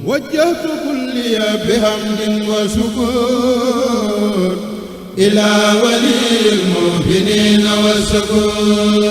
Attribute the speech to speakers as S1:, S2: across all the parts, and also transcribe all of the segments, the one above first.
S1: وجهت كلي بحمد وشكر إلى ولي المؤمنين والشكور.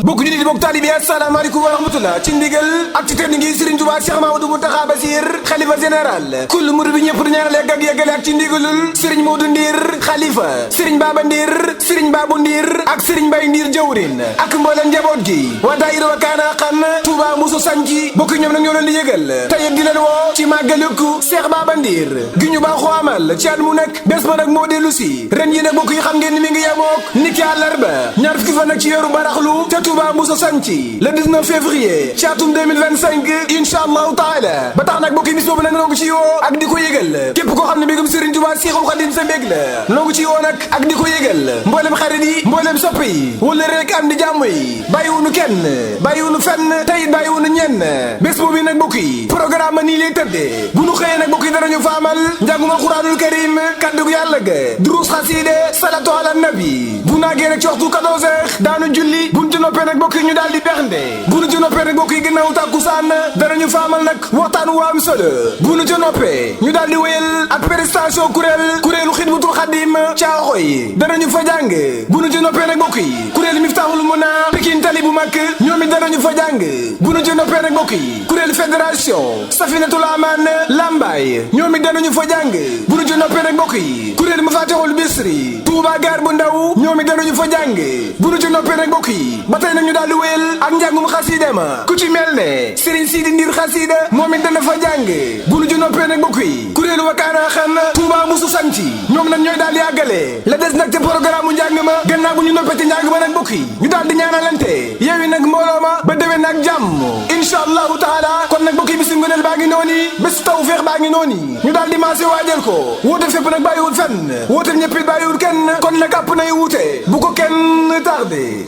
S2: bokk ñu di bokk taalibe asalaamaaleykum wa rahmatullah ci ndigal ak ci tedd ngi Serigne Touba Cheikh Mamadou Mountakha Bassir xalifa général kul murid bi ñëpp du ñaanal ak yeggale ak ci ndigalul Serigne Modou Ndir xalifa Serigne Baba Ndir Serigne Babou Ndir ak Serigne Mbaye Ndir jawrin ak mboolem njaboot gi waa daayira Wakana Haqqan Touba Moussa Sanji bokk ñoom nag ñoo leen di yëgal tey di leen woo ci màggaluk Cheikh Baba Ndir gi ñu baaxoo amal ci at mu nekk bés ba nag moo dellu si ren yi nag bokk yi xam ngeen ni mi ngi yemook niki àllarba ñaar fukki fan nag ci weeru baraxlu Touba Moussa Santhi le 19 février ci atum 2025 incha allahu taala ba tax nag bokki bis boobu nag noo ngi ci woo ak di ko yëgal képp koo xam ne mbégum Serigne Touba Cheikhoul Khadim sa mbég la noo ngi ci woo nag ak di ko yëgal mboolem xarit yi mboolem sopp yi wala rek am di jàmm yi bàyyiwunu kenn bàyyiwunu fenn teyit bàyyiwunu ñenn bés boobu nag bokki programme nii lay tëddee bu nu xëyee nag bokki danañu faamal njàngum alquranul karim kaddu yàlla ga durus xaside salatu ala nabi bu naagee nag ci waxtu 14 heures daanu julli buntu noppee nag bokk yi ñu daal di bernde bu nu ci noppee nag bokk yi ginnaaw tàkkusaan danañu faamal nag waxtaan wu am solo bu nu ci noppee ñu daal di wéyal ak prestation kuréelu xidmatul xadim caaxo yi danañu fa jàng bu nu ci noppee nag bokk yi kuréelu miftaaxul muna Pikine tali bu mag ñoom it danañu fa jàng bu nu ci noppee nag bokk yi kuréelu fédération safinatul aman lambaay ñoom it danañu fa jàng bu nu ci noppee nag bokk yi kuréelu mafatihul bisri Touba gaar bu ndaw ñoom it danañu fa jàng bu nu ci noppee nag bokk yi ba tey nag ñu daal di wéyal ak njàngum xasida ma ku ci mel ne Serigne Sidi Ndir xasida moom it dana fa jàng bu nu ci noppee nag bokk yi kuréelu Wakana Haqqan Touba Moussa Santhi ñoom nag ñooy daal di àggale la des nag te programme mu njàng ma gannaaw bu ñu noppee ci njàng ma nag bokk yi ñu daal di ñaanalante yeewi nag mbooloo ma ba déwén nag jàmm insha allahu taala kon nag bokk yi bisu ngëneel baa ngi nooni bésu tawfeex baa ngi nooni ñu daal di maase waajal ko woote fépp nag bàyyiwul fenn woote ñëpp it bàyyiwul kenn kon nag àpp nay wuute bu ko kenn tardé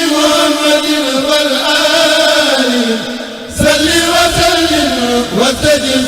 S1: محمد والآل صل وسلم وسجد